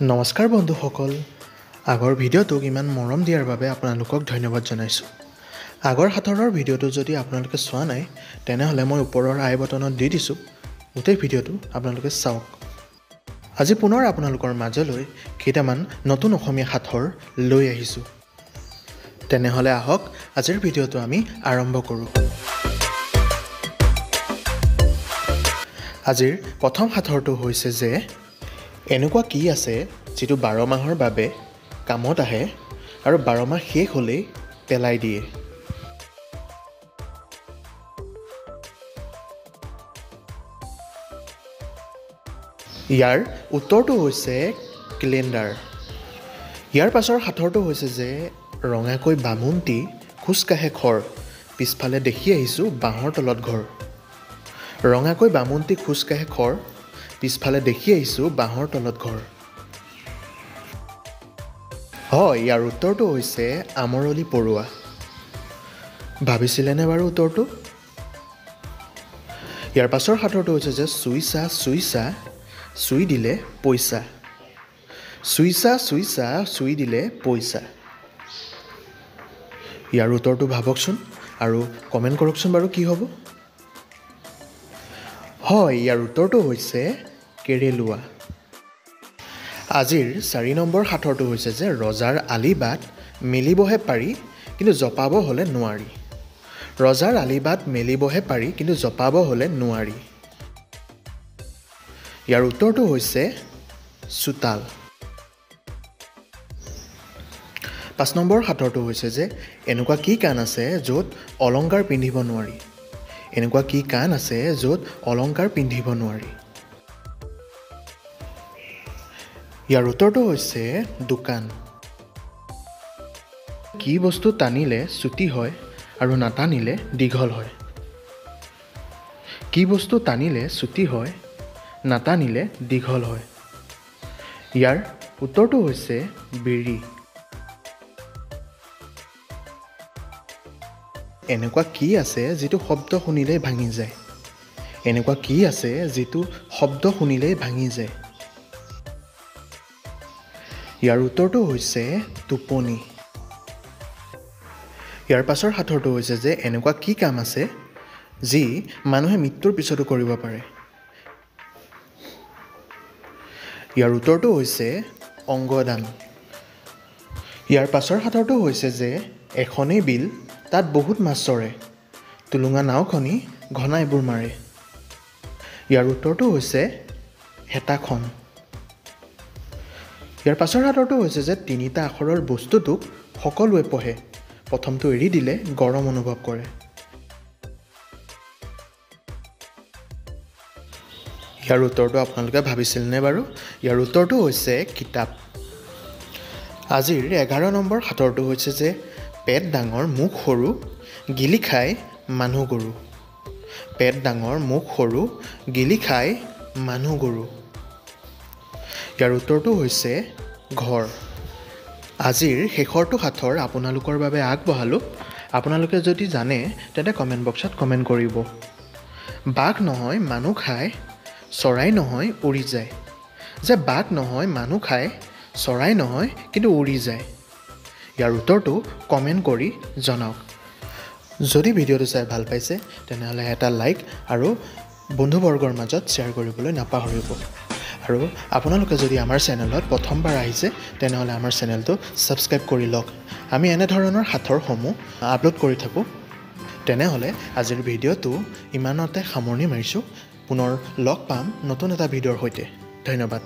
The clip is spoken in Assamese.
নমস্কাৰ বন্ধুসকল, আগৰ ভিডিঅ'টোক ইমান মৰম দিয়াৰ বাবে আপোনালোকক ধন্যবাদ জনাইছোঁ। আগৰ সাঁথৰৰ ভিডিঅ'টো যদি আপোনালোকে চোৱা নাই তেনেহ'লে মই ওপৰৰ আই বটনত দি দিছোঁ, গোটেই ভিডিঅ'টো আপোনালোকে চাওক। আজি পুনৰ আপোনালোকৰ মাজলৈ কেইটামান নতুন অসমীয়া সাঁথৰ লৈ আহিছোঁ। তেনেহ'লে আহক আজিৰ ভিডিঅ'টো আমি আৰম্ভ কৰোঁ। আজিৰ প্ৰথম সাঁথৰটো হৈছে যে এনেকুৱা কি আছে যিটো 12 মাহৰ বাবে কামত আহে আৰু 12 মাহ শেষ হ'লেই পেলাই দিয়ে। ইয়াৰ উত্তৰটো হৈছে কেলেণ্ডাৰ। ইয়াৰ পাছৰ সাঁথৰটো হৈছে যে ৰঙাকৈ বামুণটি খোজকাঢ়ে খৰ, পিছফালে দেখি আহিছোঁ বাঁহৰ তলত ঘৰ। ৰঙাকৈ বামুণটি খোজকাঢ়ে খৰ, পিছফালে দেখি আহিছোঁ বাঁহৰ তলত ঘৰ। হয়, ইয়াৰ উত্তৰটো হৈছে আমৰলি পৰুৱা। ভাবিছিলেনে বাৰু উত্তৰটো? ইয়াৰ পাছৰ সাঁথৰটো হৈছে যে চুইচা চুইচা চুই দিলে পইচা। চুইচা চুইচা চুই দিলে পইচা। ইয়াৰ উত্তৰটো ভাবকচোন আৰু কমেণ্ট কৰকচোন বাৰু কি হ'ব। হয়, ইয়াৰ উত্তৰটো হৈছে কেৰেলুৱা। আজিৰ 4 নম্বৰ সাঁথৰটো হৈছে যে ৰজাৰ আলিবাট মেলিবহে পাৰি কিন্তু জপাব হ'লে নোৱাৰি। ৰজাৰ আলিবাট মেলিবহে পাৰি কিন্তু জপাব হ'লে নোৱাৰি। ইয়াৰ উত্তৰটো হৈছে চোতাল। 5 নম্বৰ সাঁথৰটো হৈছে যে এনেকুৱা কি কাণ আছে য'ত অলংকাৰ পিন্ধিব নোৱাৰি। এনেকুৱা কি কাণ আছে য'ত অলংকাৰ পিন্ধিব নোৱাৰি। ইয়াৰ উত্তৰটো হৈছে দোকান। কি বস্তু টানিলে চুটি হয় আৰু নাটানিলে দীঘল হয়? কি বস্তু টানিলে চুটি হয় নাটানিলে দীঘল হয়? ইয়াৰ উত্তৰটো হৈছে বিড়ি। এনেকুৱা কি আছে যিটো শব্দ শুনিলেই ভাঙি যায়? এনেকুৱা কি আছে যিটো শব্দ শুনিলেই ভাঙি যায়? ইয়াৰ উত্তৰটো হৈছে টোপনি। ইয়াৰ পাছৰ সাঁথৰটো হৈছে যে এনেকুৱা কি কাম আছে যি মানুহে মৃত্যুৰ পিছতো কৰিব পাৰে? ইয়াৰ উত্তৰটো হৈছে অংগদান। ইয়াৰ পাছৰ সাঁথৰটো হৈছে যে এখনেই বিল, তাত বহুত মাছ চৰে, টুলুঙা নাওখনি ঘনাই বুৰ মাৰে। ইয়াৰ উত্তৰটো হৈছে হেতাখন। ইয়াৰ পাছৰ সাঁথৰটো হৈছে যে 3টা আখৰৰ বস্তুটোক সকলোৱে পঢ়ে, প্ৰথমটো এৰি দিলে গৰম অনুভৱ কৰে। ইয়াৰ উত্তৰটো আপোনালোকে ভাবিছিলনে বাৰু? ইয়াৰ উত্তৰটো হৈছে কিতাপ। আজিৰ 11 নম্বৰ সাঁথৰটো হৈছে যে পেট ডাঙৰ মুখ সৰু, গিলি খায় মানুহ গৰু। পেট ডাঙৰ মুখ সৰু, গিলি খায় মানুহ গৰু। ইয়াৰ উত্তৰটো হৈছে ঘৰ। আজিৰ শেষৰটো সাঁথৰ আপোনালোকৰ বাবে আগবঢ়ালোঁ। আপোনালোকে যদি জানে তেন্তে কমেণ্ট বক্সত কমেণ্ট কৰিব। বাঘ নহয় মানুহ খায়, চৰাই নহয় উৰি যায়। যে বাঘ নহয় মানুহ খায়, চৰাই নহয় কিন্তু উৰি যায়। ইয়াৰ উত্তৰটো কমেণ্ট কৰি জনাওক। যদি ভিডিঅ'টো চাই ভাল পাইছে তেনেহ'লে এটা লাইক আৰু বন্ধুবৰ্গৰ মাজত শ্বেয়াৰ কৰিবলৈ নাপাহৰিব। আৰু আপোনালোকে যদি আমাৰ চেনেলত প্ৰথমবাৰ আহিছে তেনেহ'লে আমাৰ চেনেলটো ছাবস্ক্ৰাইব কৰি লওক। আমি এনেধৰণৰ সাঁথৰসমূহ আপলোড কৰি থাকোঁ। তেনেহ'লে আজিৰ ভিডিঅ'টো ইমানতে সামৰণি মাৰিছোঁ। পুনৰ লগ পাম নতুন এটা ভিডিঅ'ৰ সৈতে। ধন্যবাদ।